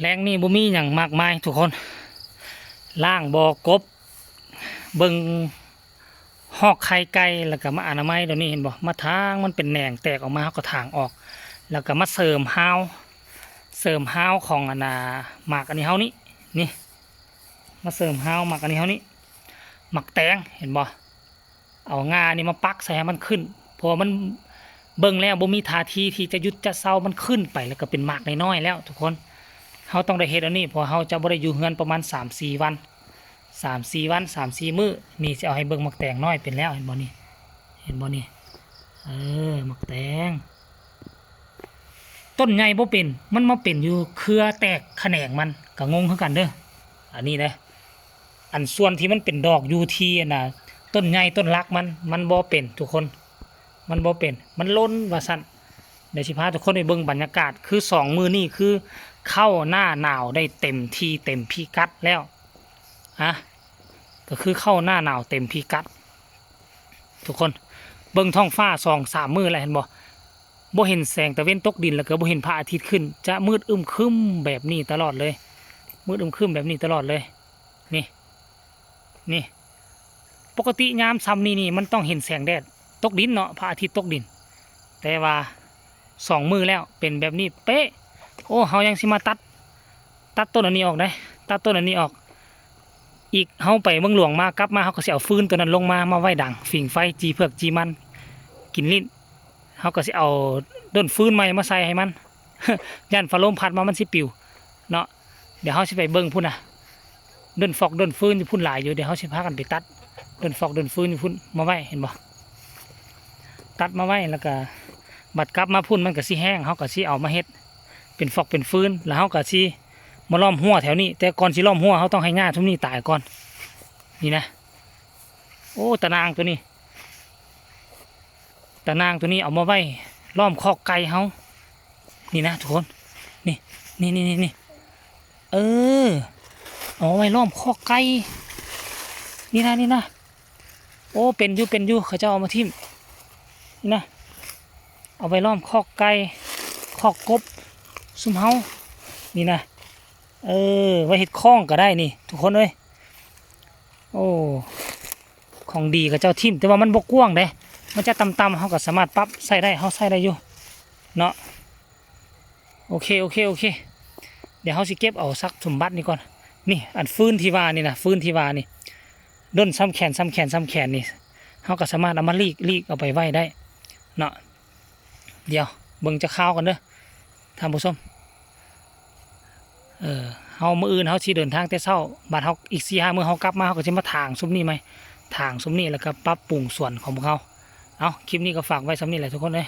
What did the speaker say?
ແລງນີ້ບໍ່ມີຫຍັງມາກມາຍທຸກຄົນ ລ້າງບໍ່ກົບ ເບິ່ງຮອກໄຂ່ໄກ່ ແລ້ວກໍມາອະນາໄມໂຕນີ້ ເຫັນບໍ່? ມາຖາງມັນເປັນແໜ່ງແຕກອອກມາ ເຮົາກໍຖາງອອກ ແລ້ວກໍມາເສີມຮາວ ເສີມຮາວຂອງອັນນ່າ ໝາກອັນນີ້ເຮົານີ້ ນີ້ ມາເສີມຮາວໝາກອັນນີ້ເຮົານີ້ ໝາກແຕງ ເຫັນບໍ່? ເອົາງ່ານີ້ມາປັກໃສ່ໃຫ້ມັນຂຶ້ນ ເພາະວ່າມັນເບິ່ງແລ້ວບໍ່ມີທ່າທີທີ່ຈະຢຸດຈະເຊົາ ມັນຂຶ້ນໄປແລ້ວກໍເປັນໝາກນ້ອຍໆແລ້ວທຸກຄົນ. ເຮົາຕ້ອງໄດ້ເຮັດອັນນີ້ ເພາະເຮົາຈະບໍ່ໄດ້ຢູ່ເຮືອນປະມານສາມສີ່ວັນ ສາມສີ່ວັນ ສາມສີ່ມື້. ນີ້ຊິເອົາໃຫ້ເບິ່ງໝາກແຕງນ້ອຍເປັນແລ້ວ ເຫັນບໍ່ນີ້? ເຫັນບໍ່ນີ້? ເອີ ໝາກແຕງ ຕົ້ນໃຫຍ່ບໍ່ເປັນ ມັນມາເປັນຢູ່ເຄືອແຕກຂະແໜງມັນ ກໍງົງຄືກັນເດີ້ ອັນນີ້ເດ້. ອັນສ່ວນທີ່ມັນເປັນດອກຢູ່ທີ່ອັນນ່າ ຕົ້ນໃຫຍ່ຕົ້ນຫຼັກມັນ ມັນບໍ່ເປັນທຸກຄົນ ມັນບໍ່ເປັນ ມັນຫຼົ່ນວ່າຊັ້ນ. ດຽວຊິພາທຸກຄົນໄປເບິ່ງບັນຍາກາດ ຄືສອງມື້ນີ້ຄືເຂົ້າໜ້າໜາວໄດ້ເຕັມທີ່ເຕັມພິກັດແລ້ວ ອະ ກໍຄືເຂົ້າໜ້າໜາວເຕັມພິກັດ. ທຸກຄົນເບິ່ງທ້ອງຟ້າສອງສາມມື້ແລ້ວ ເຫັນບໍ່? ບໍ່ເຫັນແສງຕາເວັນຕົກດິນ ແລ້ວກໍບໍ່ເຫັນພະອາທິດຂຶ້ນ ຈະມືດອຶ້ມຄຶ້ມແບບນີ້ຕະຫຼອດເລີຍ ມືດອຶ້ມຄຶ້ມແບບນີ້ຕະຫຼອດເລີຍ. ນີ້ ນີ້ ປົກກະຕິຍາມຊ່ຳນີ້ນີ້ ມັນຕ້ອງເຫັນແສງແດດຕົກດິນເນາະ ພະອາທິດຕົກດິນ ແຕ່ວ່າສອງມື້ແລ້ວເປັນແບບນີ້ເປະ. ໂອ້ ເຮົາຍັງຊິມາຕັດ ຕັດຕົ້ນອັນນີ້ອອກເດ້ ຕັດຕົ້ນອັນນີ້ອອກອີກ. ເຮົາໄປເມືອງຫຼວງມາ ກັບມາເຮົາກໍຊິເອົາຟືນໂຕນັ້ນລົງມາ ມາໄວ້ດັງຝິງໄຟ ຈີ່ເຜືອກຈີ່ມັນກິນລີ້ນ. ເຮົາກໍຊິເອົາດ້ນຟືນໃໝ່ມາໃສ່ໃຫ້ມັນ ຢ້ານຟ້າລົມພັດມາມັນຊິປິວເນາະ. ດຽວເຮົາຊິໄປເບິ່ງພຸ້ນນະ ດ້ນຟອກດ້ນຟືນຢູ່ພຸ້ນຫຼາຍຢູ່ ດຽວເຮົາຊິພາກັນໄປຕັດ ດ້ນຟອກດ້ນຟືນຢູ່ພຸ້ນມາໄວ້ ເຫັນບໍ່? ຕັດມາໄວ້ ແລ້ວກະບັດກັບມາພຸ້ນມັນກະຊິແຫ້ງ ເຮົາກະຊິເອົາມາເຮັດເປັນຟອກເປັນຟືນ ແລ້ວເຮົາກະຊິມາລ້ອມຮົ້ວແຖວນີ້. ແຕ່ກ່ອນຊິລ້ອມຮົ້ວ ເຮົາຕ້ອງໃຫ້ຫຍ້າຊຸມນີ້ຕາຍກ່ອນ. ນີ້ນະ ໂອ້ ຕາໜ່າງໂຕນີ້ ຕາໜ່າງໂຕນີ້ເອົາມາໄວ້ລ້ອມຄອກໄກ່ເຮົາ ນີ້ນະທຸກຄົນ ນີ້ ນີ້ ນີ້ ນີ້ ເອີ ເອົາໄວ້ລ້ອມຄອກໄກ່ ນີ້ນະ ນີ້ນະ. ໂອ້ ເປັນຢູ່ ເປັນຢູ່ ເຂົາເຈົ້າເອົາມາຖິ້ມ ນີ້ນະ ເອົາໄວ້ລ້ອມຄອກໄກ່ ຄອກກົບຊຸມເຮົາ ນີ້ນະ. ເອີ ໄວ້ເຮັດຄ້ອງກໍໄດ້ນີ້ທຸກຄົນເອີຍ. ໂອ້ ຂອງດີເຂົາເຈົ້າຖິ້ມ ແຕ່ວ່າມັນບໍ່ກວ້າງເດ້ ມັນຈະຕ່ຳໆ ເຮົາກໍສາມາດປັບໃຊ້ໄດ້ ເຮົາໃຊ້ໄດ້ຢູ່ເນາະ. ໂອເຄ ໂອເຄ ໂອເຄ ດຽວເຮົາຊິເກັບເອົາຊັບສົມບັດນີ້ກ່ອນ. ນີ້ ອັນຟືນທີ່ວ່ານີ້ນະ ຟືນທີ່ວ່ານີ້ ດົນຊ່ຳແຂນ ຊ່ຳແຂນ ຊ່ຳແຂນນີ້ ເຮົາກໍສາມາດເອົາມາລີກ ລີກເອົາໄປໄວ້ໄດ້ເນາະ. ດຽວເບິ່ງຈັກຄາວກ່ອນເດີທ່ານຜູ້ຊົມ. ເອີ ເຮົາ ມື້ອື່ນເຮົາຊິເດີນທາງແຕ່ເຊົ້າ ບາດເຮົາອີກສີ່ຫ້າມື້ເຮົາກັບມາ ເຮົາກໍຊິມາຖາງຊຸມນີ້ໃໝ່ ຖາງຊຸມນີ້ ແລ້ວກໍປັບປຸງສວນຂອງພວກເຮົາ. ເອົາ ຄລິບນີ້ກໍຝາກໄວ້ຊ່ຳນີ້ແຫຼະທຸກຄົນເອີຍ.